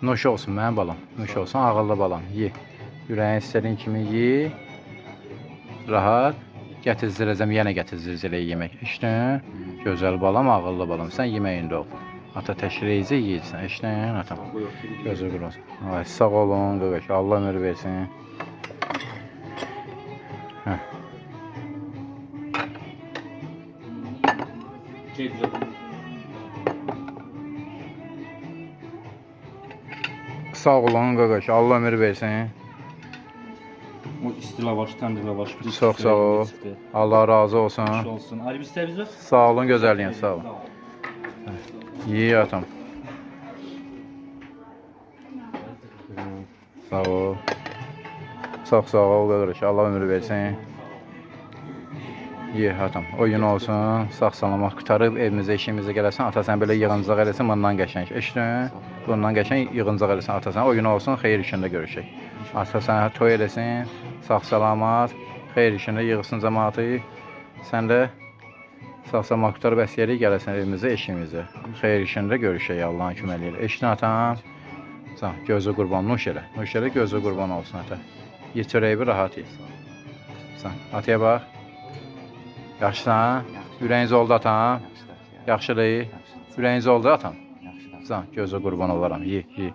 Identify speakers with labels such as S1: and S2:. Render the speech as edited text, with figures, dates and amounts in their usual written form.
S1: Nuş olsun mənim balam. Nuş olsun ağıllı balam. Ye. Ürəyin istədiyin kimi ye. Rahat. Gətizdirəcəm, yenə gətizdirəcək yemək. Eşitdin? Gözəl balam, ağıllı balam. Sən yeməyində ol. Ata təşkil edəcək, yeyirsən. Eşitdin, atam? Gözü qurban olsun. Ay, sağ olun, qaqaş. Allah ömür versin. Hə. Sağ olun, qaqaş. Allah ömür versin.
S2: O isti lavaş, təndir lavaş.
S1: Çox sağ ol. Allah razı olsun.
S2: Olsun. Ali bir istəyiniz var?
S1: Sağ olun, gözəlliyin, sağ olun. Ye atam. Sağ ol. Çox sağ ol qardaş. Allah ömür versin. Ye atam. O gün olsun. Sağ salamat qurtarıb evimizə, işimizə gələsən. Ata sən belə yığıncaq eləsin, bundan qəşəng. Eşitdin? Bundan qəşəng yığıncaq eləsin ata sən. O gün olsun, xeyir işində görüşək. Ata sənə toy eləsin. Sağ salamat. Xeyir işində yığsın cəmaatı. Sən də sağ salamat qurtarıb əsgərlik gələsən evimizə, eşimizə. Xeyir işində görüşək Allahın köməyi ilə. Eşitdin atam? Sağ, gözü qurban, nuş elə. Nuş elə, gözü qurban olsun ata. Ye çörəyi bir rahat ye. Sağ, ataya bax. Yaxşısan? Ürəyiniz oldu atam? Yaxşıdır. Ürəyiniz oldu atam? Sağ, gözü qurban olaram. Ye, ye.